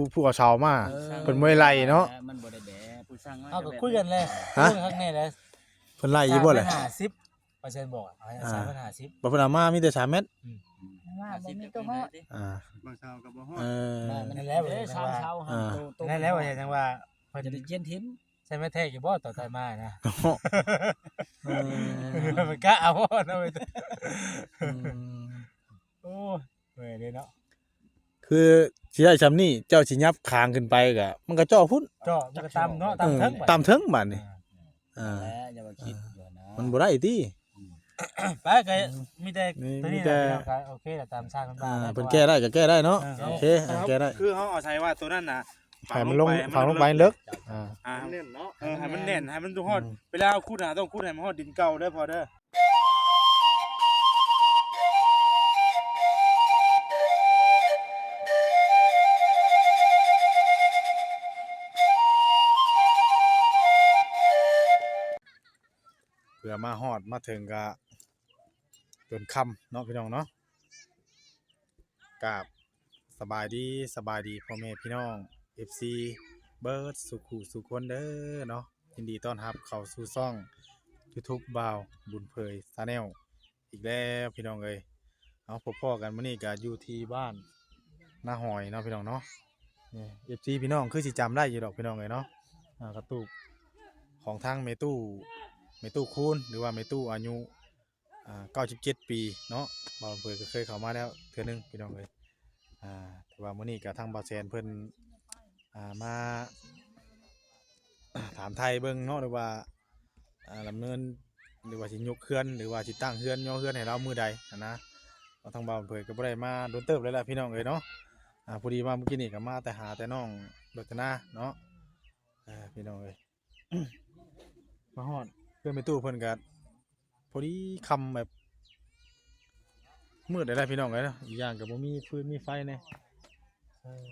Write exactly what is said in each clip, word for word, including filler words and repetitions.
ผู้ ผู้เอาเสามา เออ เพิ่นบ่ได้ไล่เนาะ มันบ่ได้แบบ ผู้สั่งมา เฮาก็คุยกันแหละ ฮะ คุยกันข้างในแหละ เพิ่นไล่อยู่บ่แหละ สามพันห้าสิบ เปอร์เซ็นต์บอกอะ อ่า สามพันห้าสิบ บ่เพิ่นเอามามีแต่สามเมตร อืม ว่าบ่มีตัวฮอด อ่า บ่เสาก็บ่ฮอด เออ นั่นแหละ เอ้ย สามเสา อ่า โต โต นั่นแหละ ว่าจังว่า เพิ่น จะได้เจียนถิ่ม ใส่ไม้แทกอยู่บ่ตอนท้ายมานะ เออ มันกะเอาบ่เนาะ อืม โอ้ย เมื่อยเลยเนาะ คือสิได้ส่ำนี้ เจ้าสิยับคางขึ้นไปก็ มันก็เจาะพุ้น เจาะ มันก็ต่ำเนาะ ต่ำเทิง เออ บัด ต่ำเทิงบัดนี้ อ่า อ่า นั่นแหละ อย่ามาคิดอยู่นะ มันบ่ได้ติ อืม ไปก็ อืม มีแต่ นี่ ตัวนี้ มีแต่ แหละพี่น้องครับ โอเคแหละ ตามสร้างกันมา อ่า แล้ว เพิ่นแก้ได้ก็แก้ได้เนาะ เออ โอเค เอาแก้ได้ คือเฮาอาศัยว่าตัวนั้นน่ะ ให้มันลง ฝังลงไป ฝังลงไปลึก อ่า อ่า ให้มันแน่นเนาะ เออ ให้มันแน่น ให้มันฮอด อืม เวลาเฮาขุดน่ะ ต้องขุดให้มันฮอดดินเก่าเด้อพ่อเด้อ เพื่อมาฮอดมาถึงก็จนค่ำเนาะพี่น้องเนาะ กราบสบายดี สบายดีพ่อแม่พี่น้อง เอฟซี เบิดสุขุสุคนเด้อเนาะ ยินดีต้อนรับเข้าสู่ช่อง YouTube บ่าวบุญเผย Channel อีกแล้วพี่น้องเอ้ย เอาพบพ้อกันมื้อนี้ก็อยู่ที่บ้านนาหอยเนาะพี่น้องเนาะ นี่ เอฟซี พี่น้องคือสิจำได้อยู่ดอกพี่น้องเอ้ยเนาะ อ่า กระตูบของทางแม่ตู้ แม่ตู้คูณ หรือว่าแม่ตู้อายุ อ่า เก้าสิบเจ็ดปีเนาะ บ่าวเผยก็เคยเข้ามาแล้วเทื่อนึงพี่น้องเอ้ย อ่า แต่ว่ามื้อนี้ก็ทางบ่าวแสนเพิ่น อ่า มา ถามไถ่เบิ่งเนาะ หรือว่า อ่า ดำเนิน หรือว่าสิยกเฮือน หรือว่าสิตั้งเฮือน ย่อเฮือนให้ลาวมื้อใดหั้นนะ เพราะทางบ่าวเผยก็บ่ได้มาโดนเติบแล้วล่ะพี่น้องเอ้ยเนาะ อ่า พอดีมาเมื่อกี้นี่ก็มาแต่หาแต่น้องรจนาเนาะ อ่า พี่น้องเอ้ย มาฮอดเฮือนแม่ตู้เพิ่นก็พอดีค่ำแบบมืดแล้วพี่น้องเอ้ยเนาะ อีกอย่างก็บ่มีฟืนมีไฟแน่ เออ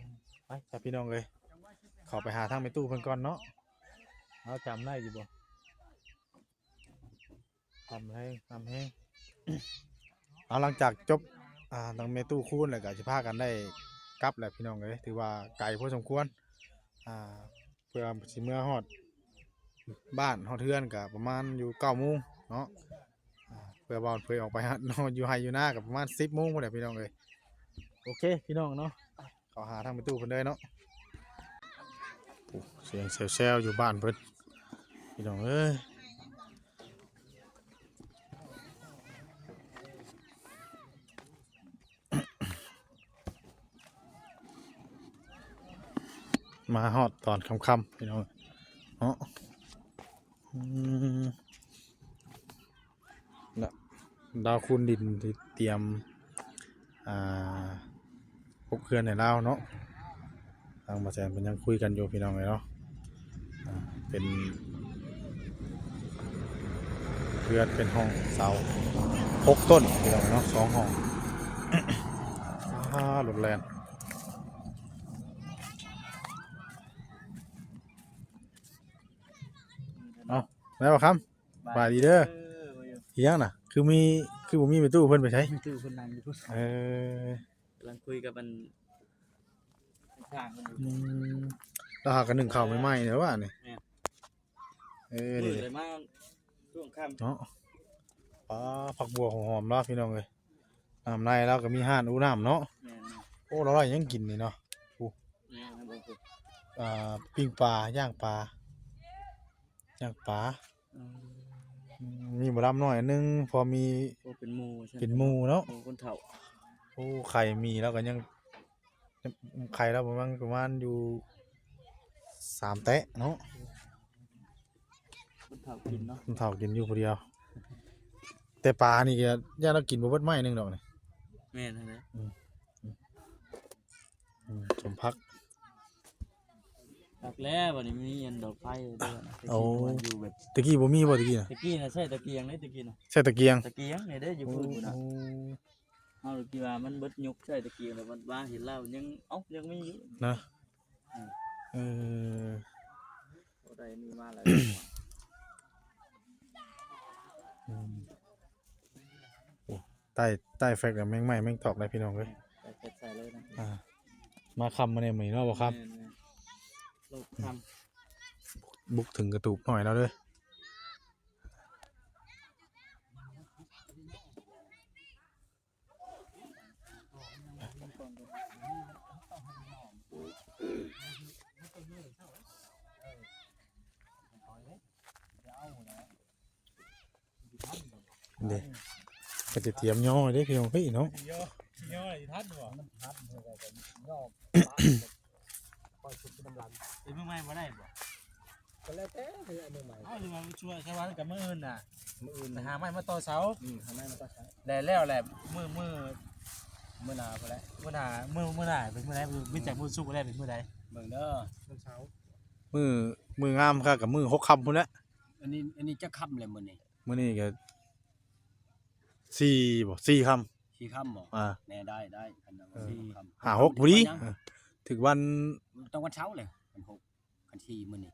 ไปจ้ะพี่น้องเอ้ย เข้าไปหาทางแม่ตู้เพิ่นก่อนเนาะ เอาจำได้อยู่บ่ ค่ำแฮง ค่ำแฮง เอาหลังจากจบ อ่า ทางแม่ตู้คูณแล้วก็สิพากันได้กลับแหละพี่น้องเอ้ย ถือว่าไกลพอสมควร อ่า เพื่อสิเมือฮอดบ้านฮอดเฮือนก็ประมาณอยู่เก้าโมงเนาะ อ่า เพื่อบ่าวเผยออกไปฮะ นอนอยู่ไฮ่อยู่นาก็ประมาณสิบโมงพู้นแหละพี่น้องเอ้ย โอเคพี่น้องเนาะ เข้าหาทางแม่ตู้เพิ่นเลยเนาะ โอ้ เสียงแซวๆอยู่บ้านเพิ่น พี่น้องเอ้ย มาฮอดตอนค่ำๆพี่น้องเนาะ อืม นะ ดาวคูณดินที่เตรียม อ่า ปลูกเฮือนให้ลาวเนาะ ทางบ่าวแสนเพิ่นยังคุยกันอยู่พี่น้องเอ้ยเนาะ อ่า เป็น เฮือนเป็นห้องเสาหกต้นพี่น้องเนาะ สองห้อง อ่า รถแล่น เอา แล้วบ่ครับ สบายดีเด้อ เออ อีหยังน่ะ คือมี คือบ่มีแม่ตู้เพิ่นไปไส แม่ตู้เพิ่นนั่งอยู่พุ้น เออ กำลังคุยกับมัน ช่างมันอยู่ อืม แล้วหากันนึ่งข้าวใหม่ๆเนี่ยว่านี่ แม่น เออ มื้อนี้ เลยมาช่วงค่ำ เนาะ ปลาผักบัวหอมๆเนาะพี่น้องเอ้ย น้ำในลาวก็มีฮ้านอู้น้ำเนาะ แม่นๆ โอ้ เราได้หยังกินนี่เนาะ โอ้ แม่นๆ อ่า ปิ้งปลา ย่างปลา ย่างปลา อืม อืม มีหมอลำน้อยอันหนึ่ง พอมี โอ้ เป็นหมู่ใช่ไหม เป็นหมู่เนาะ หมู่คนเฒ่า โอ้ ไข่มีแล้วก็ยัง ไข่แล้วประมาณ ประมาณอยู่สามแตะเนาะ คนเฒ่ากินเนาะ คนเฒ่ากินอยู่ผู้เดียว แต่ปลานี่ก็ย่านเรากินบ่เบิดไม้หนึ่งดอกนี่ แม่นหั่นแหละ อืม อืม อืม สมพัก พักแล้วบัดนี้มีอันดอกไฟเด้อ โอ้ ตะกี้มันอยู่แบบ ตะกี้บ่มีบ่ตะกี้น่ะ ตะกี้น่ะใช้ตะเกียงเด้ ตะกี้น่ะ ใช้ตะเกียง ตะเกียงนี่เด้ อยู่พุ้นน่ะ โอ้ เฮาคิดว่ามันเบิดยุคใช้ตะกี้แล้ว มันมาเห็นแล้วยัง เอ้า ยังมีอยู่นะ อืม เออ บ่ได้มีมาหลาย อืม โอ้ ใต้ ใต้แฟกแมงไม้แมงตอกได้พี่น้องเอ้ย ใส่ ใส่เลยนะ อ่า มาค่ำมาเนี่ยมื้อนี้เนาะบ่ครับ แม่นๆ โลกค่ำ บุกถึงกระตูบหน่อยแล้วเด้อ เด้ ก็จะเตรียมย่อเด้พี่น้องพี่เนาะ ย่อย่ออยู่ทันบ่ มันทันเท่าไหร่กันย่อปะ ค่อยชุบน้ำลัน เป็นมื้อใหม่บ่ได้บ่ ก็แล้วแต่เฮ้ยอันใหม่ เอาสิมาช่วยชาวบ้านกับมื้ออื่นน่ะ มื้ออื่น แต่หาไม้มาต่อเสา อืมทำไมมันก็ใช้ แล้วแล้วแหละมื้อมื้อ มื้อหน้าก็แล้ว มื้อหน้ามื้อมื้อหน้าเป็นมื้อใดมื้อมีแต่มื้อสุกร์แรกเป็นมื้อใด เบิ่งเด้อ มื้อเสาร์ มื้อมื้องามค่ะกับมื้อหกค่ำพุ้นแหละ อันนี้อันนี้จะค่ำเลยมื้อนี้ มื้อนี้ก็สี่บ่สี่ค่ำ สี่ค่ำบ่ อ่า แน่ได้ได้คันนั้น เออ สี่ค่ำ ห้าหกพอดีเออถึงวัน ต้องวันเสาร์เลยวันหกคันสี่มื้อนี้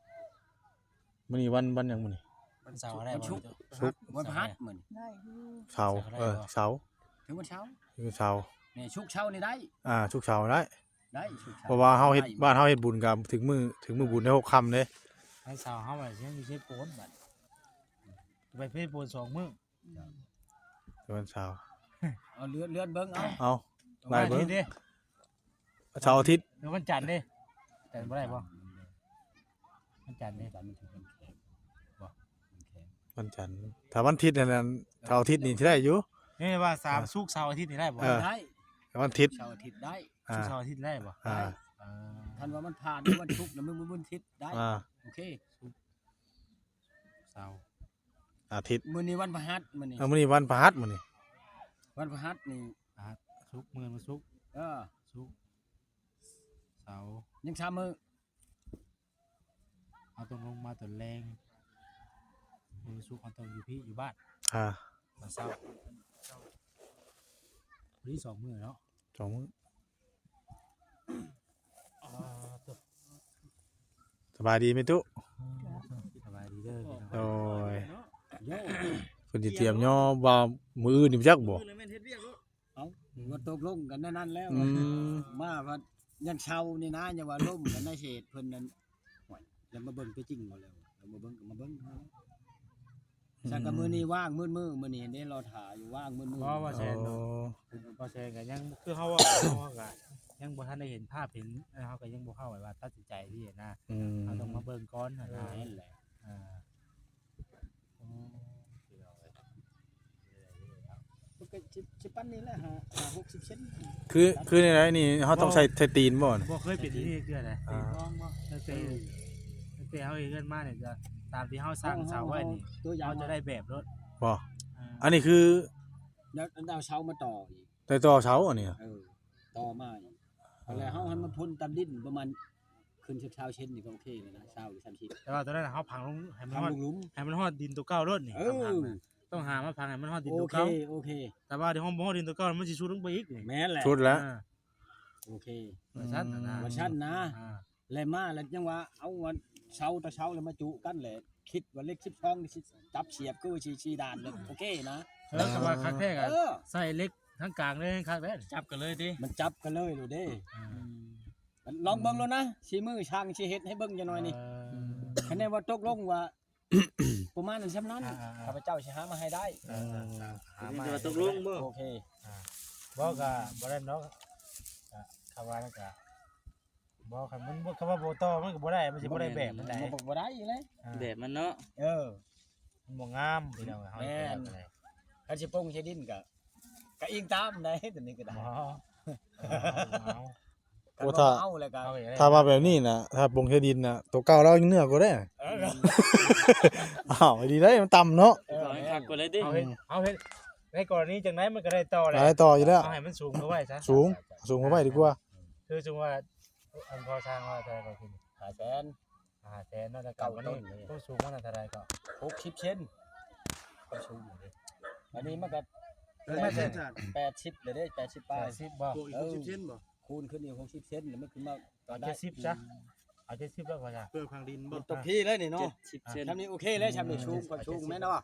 มื้อนี้วันวันหยังมื้อนี้ วันเสาร์อะไร วันศุกร์ ศุกร์ วันพฤหัสมื้อนี้ ได้อยู่ เสาร์เออเสาร์ ถึงวันเสาร์ คือเสาร์ เนี่ยชุกร์เสาร์นี่ได้ อ่าทุกเสาร์ได้ ได้ชุกร์เสาร์ เพราะว่าเฮาเฮ็ด ได้ บ้านเฮาเฮ็ดบุญกับถึงมื้อถึงมื้อบุญได้หกค่ำเด้ วันเสาร์เฮาอาจจะยังอยู่เชฟโปนบัดไปเชฟโปนสองมื้อ วันเสาร์ เอาเลื่อนเลื่อนเบิ่งเอา เอา ได้เบิ่ง อาทิตย์เด้ เสาร์อาทิตย์ หรือวันจันทร์เด้จันทร์บ่ได้บ่วันจันทร์เด้ จันทร์มันถือเป็นแขกบ่เป็นแขก วันจันทร์ถ้าวันอาทิตย์นั่นน่ะเสาร์อาทิตย์นี่สิได้อยู่ นี่ว่าสามศุกร์เสาร์อาทิตย์นี่ได้บ่ เออ ได้ วันอาทิตย์ เสาร์อาทิตย์ได้ อ่า ศุกร์เสาร์อาทิตย์ได้บ่ อ่า เออ คันว่ามันผ่านวันศุกร์นะมึงมึงวันอาทิตย์ได้ อ่า โอเค เสาร์ อาทิตย์ มื้อนี้วันพฤหัสมื้อนี้ เอามื้อนี้วันพฤหัสมื้อนี้ วันพฤหัสนี่ ศุกร์มื้อวันศุกร์ เออ ศุกร์เสาร์ ยังสามมื้อ เอาต้องลงมาตอนแลงมื้อวันศุกร์เอาต้องอยู่พี่อยู่บ้าน อ่า ตอนเช้าวันนี้สองมื้อเนาะ สองมื้อ อ่าตัว สบายดีไหมตุ๊ สบายดีเด้อพี่น้อง โดย โย่ เพิ่นสิเตรียมย่อว่ามื้ออื่นนี่จักบ่ เอ้าก็ตกลงกันนั่นนั่นแล้ว อืม มาว่ายังเช้านี่นะยังว่าล่มกันในเขตเพิ่นนั่นโอ้ยแล้วมาเบิ่งตัวจริงบ่แล้วแล้วมาเบิ่งก็มาเบิ่ง สักกะมื้อนี้ว่างมื้อมื้อมื้อนี้เด้รอถ่าอยู่ว่างมื้อมื้อ เพราะว่าแชร์ โอ้ พอแชร์กันยังคือเฮาว่าเฮาก็ยังบ่ทันได้เห็นภาพเห็นเฮาก็ยังบ่เข้าว่าตัดสินใจที่นะ อืม เฮาต้องมาเบิ่งก่อนนะ นั่นแหละ อ่า ก็สิสิปันนี่แหละหาหาหกสิบเซน คือคือในไรนี่เฮาต้องใส่ใส่ตีนบ่ บ่เคยเป็นที่นี่เทื่อเลย อ่า ตั้งแต่ตั้งแต่เฮาเฮ็ดเรือนมาเนี่ยจะตามที่เฮาสร้างเสาไว้นี่ ตัวอย่าง เฮาจะได้แบบรถ บ่ อ่า อันนี้คือ แล้วเอาเสามาต่ออีก ได้ต่อเสาอันนี้ เออต่อมาอีกแล้วเฮาให้มันพ้นตามดินประมาณขึ้นสิบเซนนี่ก็โอเคเลยนะเสาหรือสามสิบ แต่ว่าตอนนั้นเฮาพังลงให้มัน ทำ ฮอด หลุม ให้มันฮอดดินตัวเก่ารถนี่ เออ คำถามนะต้องหามาพังให้มันฮอดดิน โอ ตัว เค เก่า โอเค แต่ว่าที่ห้องบ่ฮอดดินตัวเก่ามันสิสุดลงไปอีกนี่ แม่นแหละ สุดแล้ว อ่า โอเค ว่าซั่นน่ะนะ ว่าซั่นนะ อ่า แล้วมาแล้วยังว่าเอาวันเสาต่อเสาแล้วมาจุกันแหละคิดว่าเลขสิบสองนี่สิจับเสียบคือว่าชีชีดานเลยโอเคนะ เออก็ว่าคักแท้ก็ เออ ใส่เหล็กทั้งกลางเลยคักแท้จับกันเลยติ มันจับกันเลยดูเด้ อ่า ลองเบิ่งแล้วนะชีมือช่างชีเฮ็ดให้เบิ่งจังหน่อยนี่ เออ คะแนนว่าตกลงว่า ประมาณนั้นซำนั้น อ่าอ่าอ่า ข้าพเจ้าสิหามาให้ได้ เออหามา เดี๋ยวตกลงบ่ โอเค บ่ก็บ่ได้เนาะอ่ะคำว่านั่นก็บ่คันมันบ่คำว่าบ่ต่อมันก็บ่ได้มันสิบ่ได้แบบมันได้ บ่บ่ได้เลย อ่า แบบมันเนาะ เออ มันบ่งามพี่น้องเฮา แม่น เฮ็ดบ่ได้ คันสิปงใช้ดินก็ก็อิงตามได้ตัวนี้ก็ได้ บ่ โอ้ถ้า เอาแล้วก็ เอาไปเลย ถ้าว่าแบบนี้นะถ้าปงใช้ดินนะตัวเก่าแล้วยังเหนือกว่าได้ เออ อ้าวดีได้มันต่ำเนาะ เออ เอาให้คักกว่าเลยติ เอาเฮ็ดเอาเฮ็ดในกรณีจังได๋มันก็ได้ต่อแหละ ได้ต่ออยู่แล้ว เอาให้มันสูงเข้าไว้ซะ สูงสูงเข้าไปดีกว่า คือสมมุติว่าอันพอสร้างว่าเท่าไหร่ก็คือ ห้าแสน ห้าแสนเนาะแล้วก็วันนี้ เก้าต้นเลย ผู้สูงมันเท่าไหร่ก็ หกสิบเซนความสูงอยู่ดิอันนี้มันก็ เออไม่ใช่ แปดสิบเลยเด้แปดสิบปลาย แปดสิบบ่ เออคูณขึ้นอีกหกสิบเซนแล้วมันขึ้นมาตอน เจ็ดสิบซะเอาเจ็ดสิบแล้วพอจ้ะ เพื่อพังดินบ่ ตกที่เลยนี่เนาะ เจ็ดสิบเซน ทำนี่โอเคเลยทำนี่สูงความสูงแม่นเนาะ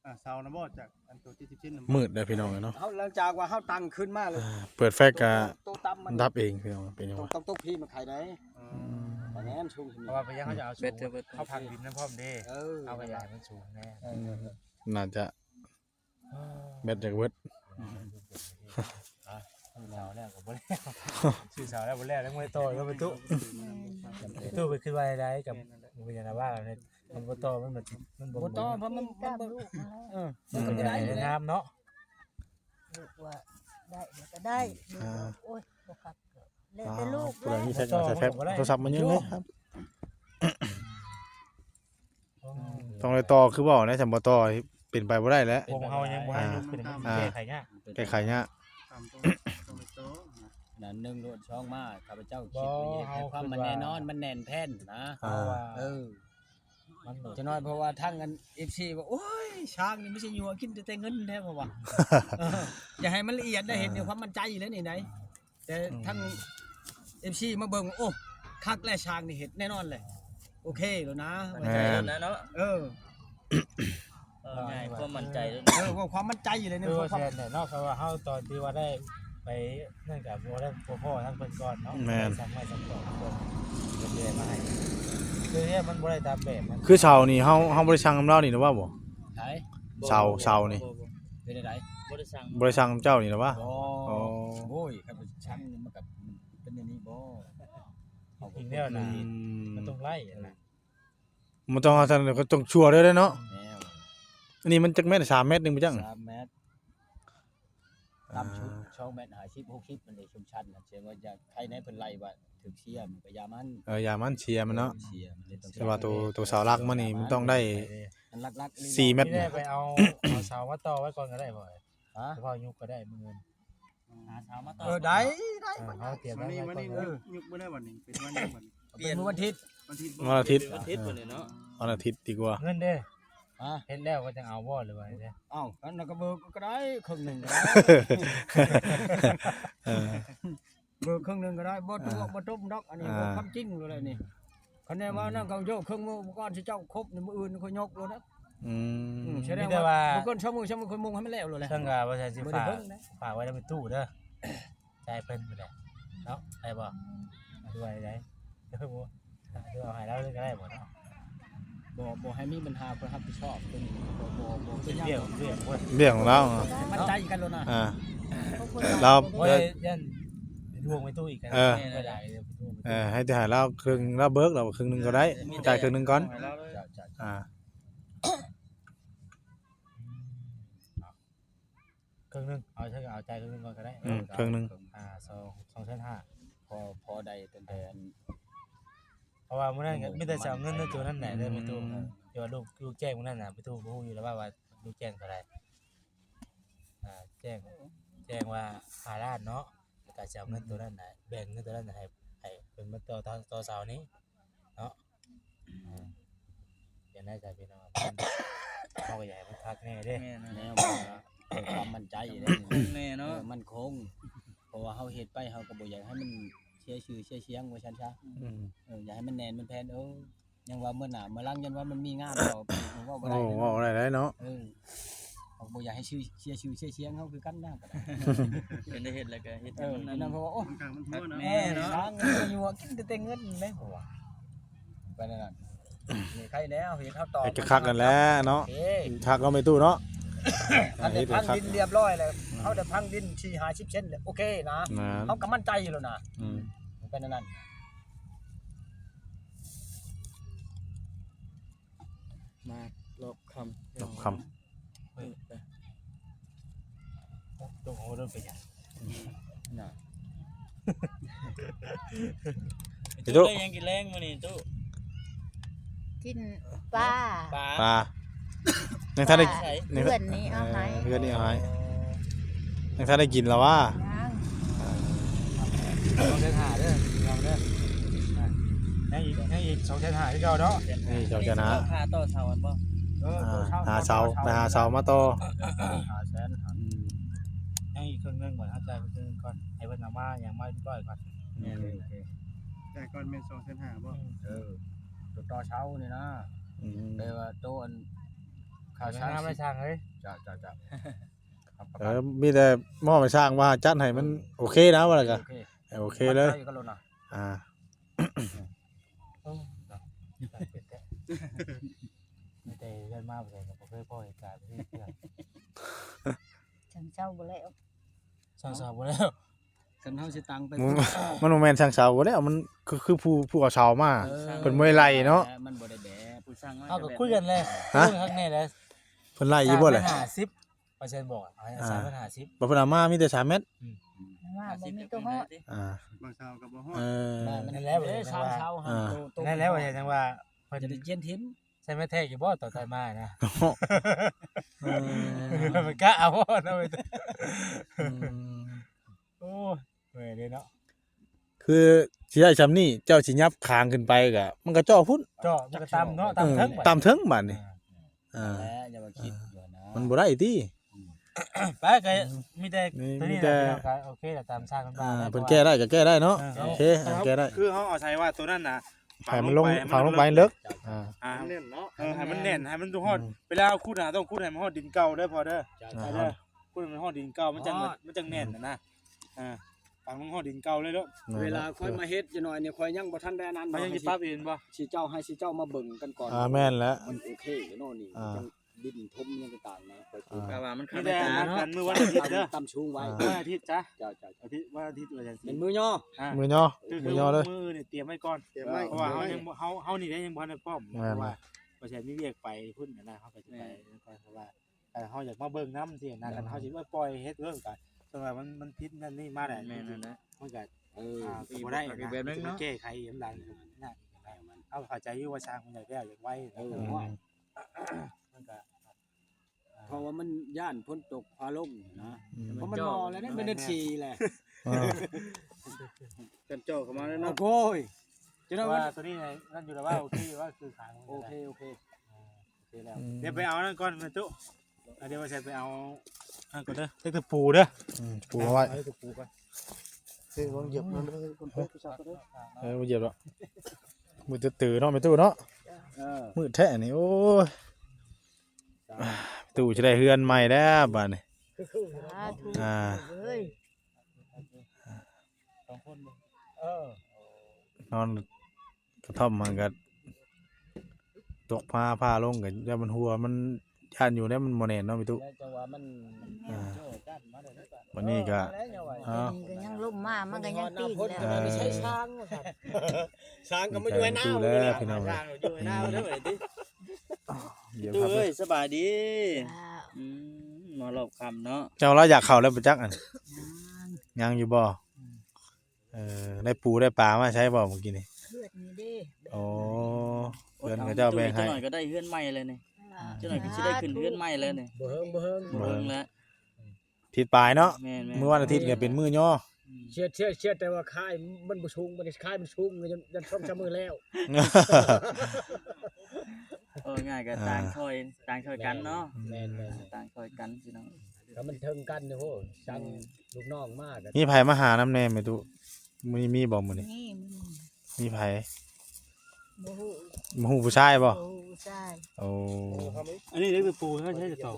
อ่า เสานะบ่ จากอันตัวที่สิบชิ้นน่ะ มืดเลยพี่น้องเนาะ เฮาหลังจากว่าเฮาตั้งขึ้นมาเลย อ่า เปิดแฟลชก็ โตต่ำมัน ดับเองพี่น้อง เป็นยังไง ต้อง ต้องตกพีมันไขได้ อืม แต่แง้มสูงขึ้น เพราะว่าไปยังเขาจะเอาสูง เบ็ดเถอะเบิด เขาพังดินน้ำพร้อมเด้ เออ เอาไปใหญ่มันสูงแน่ เออ น่าจะ แบตอยากเบิด อ่ะ ซื้อเสาแล้วก็บ่แล้ว ซื้อเสาแล้วบ่แล้ว แล้วมวยต่อก็ไปตู้ ไปตู้ไปขึ้นว่าอะไรกับ แม่นนั่นแหละ บ่เป็นหยังนะว่าเนี่ย มันบ่ต่อ มันบ่ มันบ่ บ่ต่อ เพราะมัน มันบ่ เออ มันก็ได้อยู่แล้ว งามเนาะ ลูกว่าได้มันก็ได้ อ่า ลูกว่าโอ้ย บ่คักก็แล้วแต่ลูก อ่า ผู้ใดมีแฟลช บ่ต่อ เอาใส่แฟลช มันก็บ่ได้ โทรศัพท์มันยังเลยครับ ต้องได้ต่อคือเว้านะ คันบ่ต่อเป็นไปบ่ได้แล้ว วงเฮายังบ่ให้ อ่า ลุกขึ้น มัน อ่า แก้ไขยาก แก้ไขยาก ตามตัว ต้องได้ต่อนะ นั่นหนึ่งโลดสองมา ข้าพเจ้าคิดว่า บ่ อยากให้ เฮา ความ คิด มัน ว่า แน่นอน มันแน่นแฟ้นนะ อ่า เออ มัน จะน้อยเพราะว่าทางอัน เอฟซี ว่า โอ้ย ช้างนี่มันสิยั่วกินแต่เงินแท้ เพราะว่า เออ อย่าให้มันละเอียดได้ เห็นใน อ่า ความมั่นใจแล้วนี่ไหน แต่ อืม ทั้ง เอฟซี มาเบิ่ง โอ้ คักและช้างนี่เห็นแน่นอนเลย โอเคแล้วนะ แม่น มั่นใจแล้วนะเนาะ เออ เออ ง่าย ความมั่นใจแล้ว เออ ว่าความมั่นใจอยู่เลยเนี่ย คือว่า ความ แซ่บเนี่ยเนาะ เพราะว่าเฮาตอนที่ว่าได้ไปนั่นก็บ่ได้ บ่พ้อทั้งเพิ่นก่อนเนาะ แม่น สั่งไม้สั่งตอกเพิ่น เพิ่นเลยมาให้ คือเนี่ยมันบ่ได้ตามแบบมัน คือเสานี่เฮา เฮาบ่ได้สั่งนำลาวนี่นะว่าบ่ ไผ เสา เสานี่ บ่ บ่ เป็นอะไร บ่ได้สั่ง บ่ได้สั่งเจ้านี่นะว่า บ่ อ๋อ โอ้ย คันสั่งนี่มันก็เป็นอย่างนี้บ่ เอา อีกแนวนะ อืม มันต้องไล่อะนะ มันต้องเอาทางเดียวก็ต้องชัวร์ด้วยเนาะ แนว อันนี้มันจักเมตร สามเมตรหนึ่งบ่จัง สามเมตร อ่า ต่ำสุด สองเมตรห้าสิบ หกสิบ มันได้ชุมชันนะ เสียว่าจะใครในเพิ่นไล่ว่าถึกเสียมันก็อย่ามัน เออ อย่ามันเสียมันเนาะ เสียมันเลยต้อง แต่ว่าตัว ตัวเสาหลักมันนี่มันต้องได้ อันหลักๆ นี่ สี่เมตร นี่แหละ ไปเอา เอาเสามาต่อไว้ก่อนก็ได้บ่ ฮะ เฉพาะยุคก็ได้มื้ออื่น หาเสามาต่อ เออ ได้ ได้ เออ เอาเตรียมไว้ วันนี้ ก่อน วันนี้ ก็ได้ ยุค ยุคบ่ได้วันนี้ เป็นวันนี้วันนี้ เป็นมื้อวันอาทิตย์ วันอาทิตย์ วันอาทิตย์ วันอาทิตย์ เออ วันนี้เนาะ วันอาทิตย์ดีกว่า เงินเด้ ฮะ เฮ็ดแล้วก็จังเอาบ่หรือว่าไงเด้ เอ้า อันนั้นก็เบิกก็ได้ ครึ่งหนึ่งก็ได้ เออ เบิกครึ่งหนึ่งก็ได้ บ่ตัว อ่า บ่ต้มดอก อันนี้ อ่า เบิกความจริงเลยนี่ คะแนนว่านั่นเขาโยกเครื่องมืออุปกรณ์ที่เจ้าครบในมื้ออื่นเขายกเลยนะ อืม อืม แสดงว่า มีแต่ว่า บ่เกินสองมื้อ สามมื้อ ค่อยมุงให้มันแล้วเลยแหละ เชิงกับว่าสิ บ่ได้ ฝาก เบิ่งนะ ฝากไว้ในตู้เด้อ จ่ายเพิ่นไปเลยเนาะ ได้บ่ เอาด้วยได้ เด้อบ่ เอาเอาให้เราเลยก็ได้บ่เนาะ บ่ บ่ให้มีปัญหา เพิ่นรับผิดชอบ เพิ่นบ่ บ่ บ่เป็นหยัง เรื่อง เรื่องเพิ่น เรื่องของเรา มั่นใจกันแล้วนะ อ่า ขอบคุณ เรา โอ้ย ย่านดวงไปตู้อีกกัน เออ ไม่ได้เลย เออ ให้จ่ายเราครึ่ง เราเบิกเราครึ่งหนึ่งก็ได้ จ่ายครึ่งหนึ่งก่อน จ้ะ จ้ะ อ่า ครึ่งหนึ่ง เอาใช่ เอาจ่ายครึ่งหนึ่งก่อนก็ได้ อืม ครึ่งหนึ่ง อ่า สอง สองแสนห้า พอ พอได้ตั้งแต่อัน เพราะว่ามื้อนั้นก็มีแต่สิเอาเงินในตัวนั้นแหละ เด้อ อืม แม่ตู้ ที่ว่าลูก ลูกแจ้งมื้อนั้นน่ะ แม่ตู้บ่ฮู้อยู่แล้วว่า ว่าลูกแจ้งเท่าใด อ่า แจ้ง แจ้งว่าห้าล้านเนาะ แล้วก็สิเอาเงินตัวนั้นน่ะ แบ่งเงินตัวนั้นน่ะให้ ให้เพิ่นมาต่อ ต่อ ต่อเสานี้เนาะ อ่า อย่างนั้นจ้ะพี่น้อง เฮาก็อยากให้มันคักแน่เด้ แม่นนะ แนวว่าเกิดความมั่นใจอยู่แล้วนี่ แน่เนาะ เออ มั่นคง เพราะว่าเฮาเฮ็ดไป เฮาก็บ่อยากให้มันเสียชื่อเสียเสียงว่าซั่นซะ อืม เออ อยากให้มันแน่นมันแฟ้น เออ ยังว่ามื้อหน้ามื้อหลัง ยันว่ามันมีงานต่อไป ผมเว้าบ่ได้ โอ้ เด้อ เว้าได้หลายเนาะ เออ เฮาบ่อยากให้ชื่อ เสียชื่อเสียเสียงเฮาคือกันนะ ก็ได้ เป็นได้เฮ็ดแล้วก็เฮ็ด เออ ให้มันนั่น นั่น เพราะว่า โอ้ มันกลางมันทั่วเนาะ แม่เนาะ หาเงินอยู่ว่ากินแต่เงินเลย เพราะว่า ไปนั่นน่ะ นี่ใครแล้วเฮ็ดเฮาต่อ ไอ้กะคักนั่นแหละเนาะ เอ้ย คักเนาะแม่ตู้เนาะ อันนี้ เฮ็ด พัง คัก ดินเรียบร้อยแล้ว อืม เฮาได้พังดินสี่ห้าสิบเซนเลย โอเคนะ นะ เฮาก็มั่นใจอยู่แล้วนะ อืม มันเป็นอันนั้น มารอบค่ำ รอบค่ำ เออ ไป ต้องเอารถไปหยัง น่ะ ไอ้ ไอ้ ตู้ ตู้ได้หยังกินแลงมื้อนี้ตู้ กินปลา ปลา ปลา ยังทันได้ ปลา ยัง เพื่อนนี่เอาให้ เออ เพื่อนนี่เอาให้ ยังทันได้กินแล้ววะ ยัง สองแสนห้าเด้อ ลองเด้อ อ่ะ ยังอีก ยังอีกสองแสนห้าคือเก่าเนาะ นี่สองแสนห้า ค่าต่อเสาอันบ่ เออ อ่า ต่อเสา หาเสา ต่อเสา ไปหาเสามาต่อ ห้าแสน อืม ยังอีกครึ่งหนึ่งก่อน เอาจ่ายไปครึ่งหนึ่งก่อน ให้เพิ่นเอามา ยังมาเรียบร้อยก่อน อืม โอเค จ่ายก่อนแม่นสองแสนห้าบ่ เออ ตัวต่อเสานี่นะ อืม แต่ว่าตัวอัน ข่าวสารสิ น้ำไม่ช่างเฮ้ย จ้าจ้าจ้า เออ มีแต่มอบให้ช่างว่าจัดให้มันโอเคนะ ว่าแล้วก็ โอเค เออ โอเคเลย ใจก็ลดหน่อย อ่า โอ้ ไม่ได้เลื่อนมาบ่ได้ก็บ่เคยพอเหตุการณ์ที่เพื่อน ฉันเศร้าบ่แล้ว สาวๆบ่แล้ว คันเฮาสิตังไป มัน มันบ่แม่นช่างเสาบ่แล้ว มันคือ คือผู้ ผู้เอาเสามา เออ เพิ่นบ่ได้ไล่เนาะ มันบ่ได้แบบ ผู้ช่าง เฮาก็คุยกันแหละ ฮะ คุยกันแหน่แหละ เพิ่นไล่อยู่บ่แหละ สามพันห้าสิบ เปอร์เซ็นต์บอกอะ อ่า สามพันห้าสิบ บ่เพิ่นเอามามีแต่สามเมตร อืม ว่าบ่มีตัวฮอด อ่า บางเสาก็บ่ฮอด เออ นั่นแหละ เออ สามเสา อ่า หั่นโต นั่นแหละว่าจังว่า เพิ่นจะได้เจียนถิ่ม ใส่ไม้แทกอยู่บ่ตอนใส่มานะ เออ มันกะเอาบ่เนาะ อืม โอ้ย เมื่อยเด้เนาะ คือสิได้ซำนี้ เจ้าสิยับคางขึ้นไปก็ มันก็เจาะพุ้น เจาะ มันก็ต่ำเนาะ ต่ำเทิง เออ บัด ต่ำเทิงบัดนี้ อ่า อ่า นั่นแหละ อย่ามาคิดอยู่นะ มันบ่ได้ติ อืม ไปก็มีแต่ มี ตัวนี้ มีแต่ แหละพี่น้องครับ โอเคแหละ ตามสร้างกัน อ่า มา เพิ่นแก้ได้ก็แก้ได้เนาะ เออ โอเค อ่า แก้ได้ คือเฮาอาศัยว่าตัวนั้นน่ะ ให้มันลง ฝังลงไป ฝังลงไป ให้มัน เลิก อ่า อ่า ให้มันแน่นเนาะ เออ ให้มันแน่น ให้มันฮอด อืม เวลาเฮาขุดน่ะ ต้องขุดให้มันฮอดดินเก่าเด้อพ่อเด้อ จ้ะ เออ ขุดให้มันฮอดดินเก่า มันจั่ง ฮอด มันจั่งแน่นน่ะนะ อ่า ฝังลงฮอดดินเก่าเลยเด้อ นั่นแหละ เวลาค่อยมาเฮ็ดจักหน่อยนี่ ค่อยยังบ่ทันได้อันนั้น มันยังสิปรับอีกบ่ สิเจ้าให้สิเจ้ามาเบิ่งกันก่อน อ่า แม่นแล้ว มันโอเคเนาะนี่ อ่า จั่งดินถมยังต่างๆนะ ค่อยปลูก อ่า แต่ว่ามัน มีแต่ เข้าไปตาเนาะ นัดกันมื้อวันอาทิตย์เด้อ ต่ำสูงไว้ อ่า วันอาทิตย์จ้ะ เจ้าๆๆ อาทิตย์ วันอาทิตย์ วันอาทิตย์ เป็นมื้อย่อ อ่า มื้อย่อ คือ มื้อย่อเลย มื้อนี่เตรียมไว้ก่อน เตรียมไว้ เพราะว่าเฮายังบ่ เฮา เฮานี่ได้ยังบ่ทันได้พร้อม แม่น เพราะว่าบ่ใช่มีเวียกไปพุ้นน่ะนะ เฮาก็สิไป แม่น ก่อน เพราะว่า เออ เฮาอยากมาเบิ่งนำสินะ อืม คันเฮาสิว่าปล่อยเฮ็ดเรื่องก็ สมมุติว่ามัน มันผิดนั่นนี่มาได้ แม่นนั่นแหละ มันก็ เออ อ่า ก็บ่ได้นะ อีกแบบหนึ่งเนาะ มันสิมาแก้ไขอีกหลังยากอีกนะ เฮาเข้าใจอยู่ว่าช่างมันอยากได้อยากไว เออ นะ อืม มันก็ เพราะว่ามันย้านฝนตกฟ้าลงนะ อืม เพราะมันรอแล้วนะ แม่น มันเดือนสี่แหละ เออ กันเจาะเข้ามาแล้วเนาะ โอ้ย จะได้ ว่าตัวนี้ไง นั่นอยู่แล้วว่าโอเคว่าคือขายมัน โอเค โอเค อ่า โอเคแล้ว อืม เดี๋ยวไปเอานั่นก่อนแม่ตู้ อ่ะ เดี๋ยวว่าจะไปเอานั่นก่อนเด้อ เล็กตะปูเด้อ อืม ปูเอาไว้ เอาเล็กตะปูก่อน เฮ้ย ลองเหยียบมันเลย คนพกผู้ชายก็ได้ เออ บ่เหยียบหรอก มือตื้อๆเนาะ แม่ตู้เนาะ เออ มือแท้นี่ โอ้ย ตู้จะได้เฮือนใหม่แล้วบัดนี้ สาธุ อ่า เอ้ย สองคน เออ นอนกระท่อมมันก็ตกฟ้าผ่าลงก็ย่านมันหัว มันย่านอยู่แล้วมันบ่แน่นเนาะ แม่ตู้ แล้วจังหวะมัน อ่า โจ้กั้นมาเลยนะ วันนี้ก็ แล้วจังหวะ เอ้า นี่ก็ยังลมมา มันก็ยังปิ้งแล้ว เออ ใช้ช้างว่าซั่น ช้างก็มาอยู่ให้หน้า ช้างอยู่ให้หน้า พี่น้อง ช้างอยู่ให้หน้าเด้อ เดี๋ยว ตู้ ครับ เอ้ย สบายดี จ้า อืม มารอบค่ำเนาะ เจ้าลาวอยากเข้าแล้วบ่จักอัน ยัง ยังอยู่บ่ อืม เออ ได้ปูได้ปลามาใช้บ่เมื่อกี้นี่ เฮือนนี่เด้ โอ้ เฮือนเขาเจ้าแบ่งให้ จักหน่อยก็ได้เฮือนใหม่เลยนี่ อ่า จักหน่อยก็สิได้ขึ้นเฮือนใหม่เลยนี่ บ่เฮิง บ่เฮิง บ่เฮิงแล้ว อาทิตย์ปลายเนาะ แม่นๆ มื้อวันอาทิตย์ก็เป็นมื้อย่อ อืม เชียด เชียด เชียด แต่ว่าค่ายมันบ่สูง บ่ได้ค่ายมันสูง ยัน ยันสองสามมื้อแล้ว เออ ง่ายก็ อ่า ต่างช่วย ต่างช่วยกันเนาะ แม่นๆ ต่างช่วยกันพี่น้อง ก็มันเทิงกันอยู่โห สั่ง แม่น ลูกน้องมาก็ มีไผมาหานำแน่แม่ตู้ มี มีบ่มื้อนี้ มี มี มีไผ บ่ฮู้ บ่ฮู้ผู้ชายบ่ บ่ฮู้ผู้ชาย โอ้ อันนี้เล็กตะปูเขาใช้จะตอก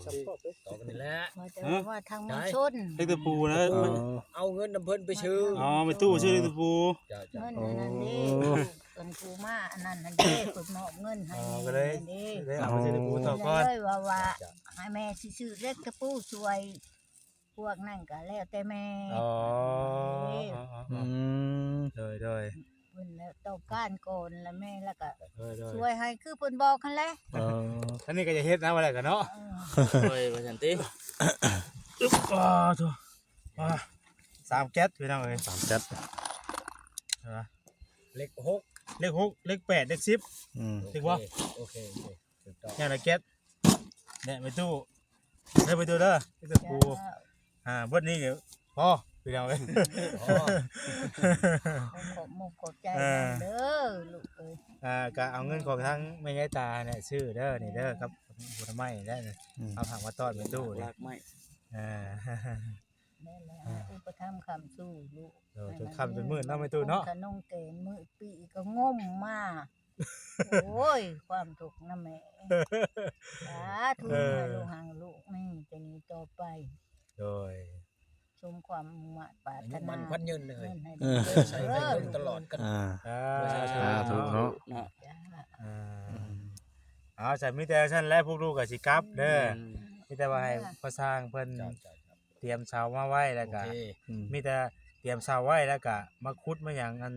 ตอกนี่แหละ ว่าแต่ว่าทางเมืองชน เล็กตะปูนะ เออ เอาเงินนำเพิ่นไปซื้อ อ๋อ ไปตู้ซื้อเล็กตะปู จ้ะๆ เงินอันนั้นเด้ โอ้ เพิ่นผู้มาอันนั้นหั่นเด้ เพิ่นมอบเงินให้ อ๋อ ก็เลย นั่นเด้ เลยเอาไปซื้อตะปูต่อก่อน เลยว่า ว่า จ้ะ ให้แม่สิซื้อเล็กตะปูช่วย พวกนั้นก็แล้วแต่แม่ อ๋อ เด้ อ๋อ อ๋อ อืม โดย โดย เพิ่นแล้วต้องการก่อน แล้วแม่แล้วก็ โดย โดย ช่วยให้คือเพิ่นบอกหั่นแหละ เออ อันนี้ก็จะเฮ็ดนะ ว่าอะไรกันเนาะ เออ โดย ว่าซั่นติ อึ๊บ อ่า โถ่ อ่า สามแก๊สพี่น้องเอ้ย สามแก๊ส เห็นปะ เลขหก เลขหก เลขแปด เลขสิบ อืม ถูกปะ โอเค โอเค ถูกต้อง เนี่ยนะแก๊ส เนี่ยไปตู้ เด้อไปตู้เด้อ ไปตู้ปู จ้า อ่า เบิดนี้เดี๋ยวพอ พี่น้องเอ้ย อ๋อ ขอบมกขอบใจ เออ นำเด้อลูกเอ้ย อ่า ก็เอาเงินของทั้งแม่ยายตาเนี่ยซื้อเด้อ นี่เด้อ ครับ ผลไม้ได้นี่ อืม เอาผักมาต้อนไปตู้นี่ รากไม้ อ่า แม่นแล้ว อ่า อุปถัมภ์ค้ำชูลูก เออ จนค่ำจนมืดเนาะ แม่ตู้เนาะ ขนมแกงมื้อปีก็งมมา โอ้ย ความทุกข์นะแม่ สาธุ เออ ให้ลูกห่างลูกนี่จะหนีต่อไป โดย สมความมุ่งมาดปรารถนา อายุมั่นขวัญยืนเลย เงินให้ เออ ได้ ใส่เงินตลอดกัน อ่า สาธุ สาธุเนาะ เนาะ จ้า อ่า เอา ซั่นมีแต่ซั่นแหละ พวกลูกก็สิกลับเด้อ อืม มีแต่ว่าให้ จ้า พ่อช่างเพิ่น จ้า จ้า จ้า เตรียมเสามาไว้แล้วก็ โอเค อืม มีแต่เตรียมเสาไว้แล้วก็มาขุดมาหยังอัน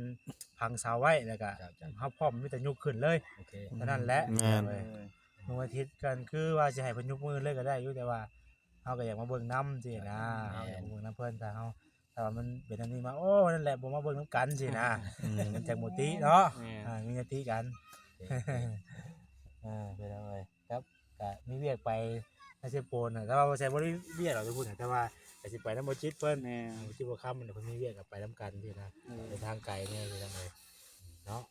พังเสาไว้แล้วก็ จ้า จ้า เฮาพร้อมมีแต่ยกขึ้นเลย โอเค เท่านั้นแหละ แม่น เออ มื้อวันอาทิตย์กันคือว่าสิให้เพิ่นยกมือเลยก็ได้อยู่ แต่ว่าเฮาก็อยากมาเบิ่งนำสินะ แม่น เฮาอยากมาเบิ่งนำเพิ่น ถ้าเฮา ถ้าว่ามันเป็นอันนี้มา โอ้ นั่นแหละ บ่มาเบิ่งนำกันสินะ อืม มันจักบ่ติเนาะ แม่น อ่า มีหน้าที่กัน โอเค อ่า เป็นเอาไว้ครับ ก็มีเวียกไปนาเซโปนน่ะ แต่ว่าบ่ใช่บ่ได้เวียกหรอกทุกคนน่ะ แต่ว่าก็สิไปนำบ่จิตเพิ่น แม่น บ่จิตบ่คำมันเพิ่นมีเวียกก็ไปนำกันสินะ เออ เดินทางไกลแน่พี่น้องเอ้ย เนาะ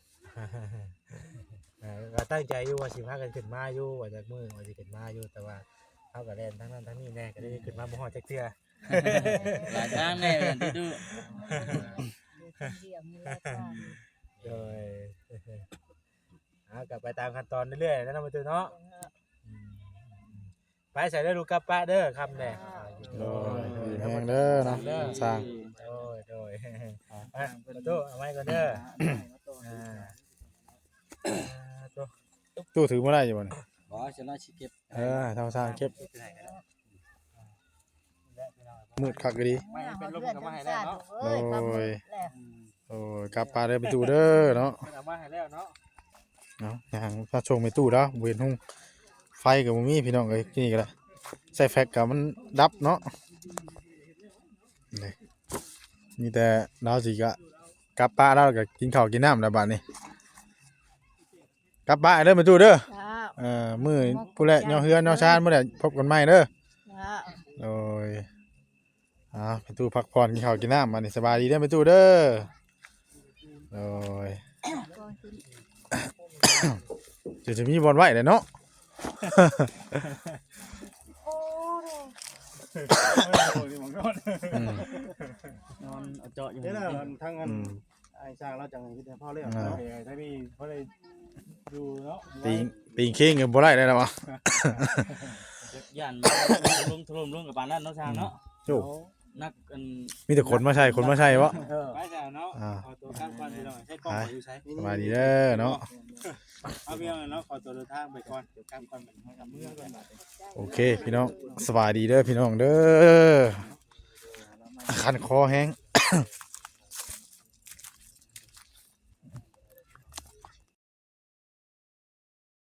เออ ก็ตั้งใจอยู่ว่าสิพากันขึ้นมาอยู่ ว่าจักมื้อว่าสิขึ้นมาอยู่ แต่ว่าเฮาก็แล่นทางนั้นทางนี้แน่ ก็เลยขึ้นมาบ่ฮอดจักเทื่อ หลายทางแน่ พี่ตู้ เดี๋ยวคนเดียวมีรายการ โดย อ่า ก็ไปตามขั้นตอนเรื่อยๆ นะน้องใบเตยเนาะ อืม ไปใส่เด้อลูก กลับปะเด้อ ค่ำแน่ โดย อยู่แฮงเด้อเนาะ เด้อ สร้าง โดย โดย อ่ะ ประตู เอาไม้ก่อนเด้อ อ่า อ่า ตัว ตู้ถือบ่ได้อยู่บ่นี่ บ่ ฉันว่าสิเก็บ เออ เท่าสร้างเก็บ มืดคักอีหลี ไม่เป็นลมกับมาให้แล้วเนาะ โอ้ย โอ้ย กลับปะเด้อประตูเด้อเนาะ เพิ่นเอามาให้แล้วเนาะ เนาะ ย่างพาชมไปตู้แล้ว บ่เห็นหุง ไฟก็บ่มีพี่น้องเอ้ย ที่นี่ก็ได้ ใส่แฟลชก็มันดับเนาะ นี่ มีแต่ลาวสิกะกลับปะแล้วก็กินข้าวกินน้ำแล้วบัดนี้ กลับปะเด้อแม่ตู้เด้อ จ้า เออ มื้อพู้นแหละ ย่อเฮือนย่อชานพู้นแหละ พบกันใหม่เด้อ จ้า โดย อ่า แม่ตู้พักผ่อนกินข้าวกินน้ำ อันนี้สบายดีเด้อแม่ตู้เด้อ โดย เดี๋ยวจะมีบ่อนไว้เลยเนาะ อืม นอนเอาเจาะอยู่ เดี๋ยวนะ ทั้งอัน อืม ไอ้ช่างเราจังเฮ็ดให้พ่อเรียก อ่า เนาะ เออ ถ้ามีพ่อได้ดูเนาะ ตีง ตีงเข่งกันบ่ได้แล้ววะ ย่านลงถล่มลงกับปานนั้นเนาะช่างเนาะ โอ้ นักอัน มีแต่ขนมาใส่ ขนมาใส่วะ เออ ไปจ้ะเนาะ อ่า ขอตัวกลับก่อนพี่น้อง ใช้กล้องอยู่ใช้ สบายดีเด้อเนาะ เอาพี่น้องเนาะ ขอตัวเดินทางไปก่อน เดี๋ยวกลับก่อน เมือก่อน โอเคพี่น้อง สบายดีเด้อพี่น้องเด้อ คันคอแฮง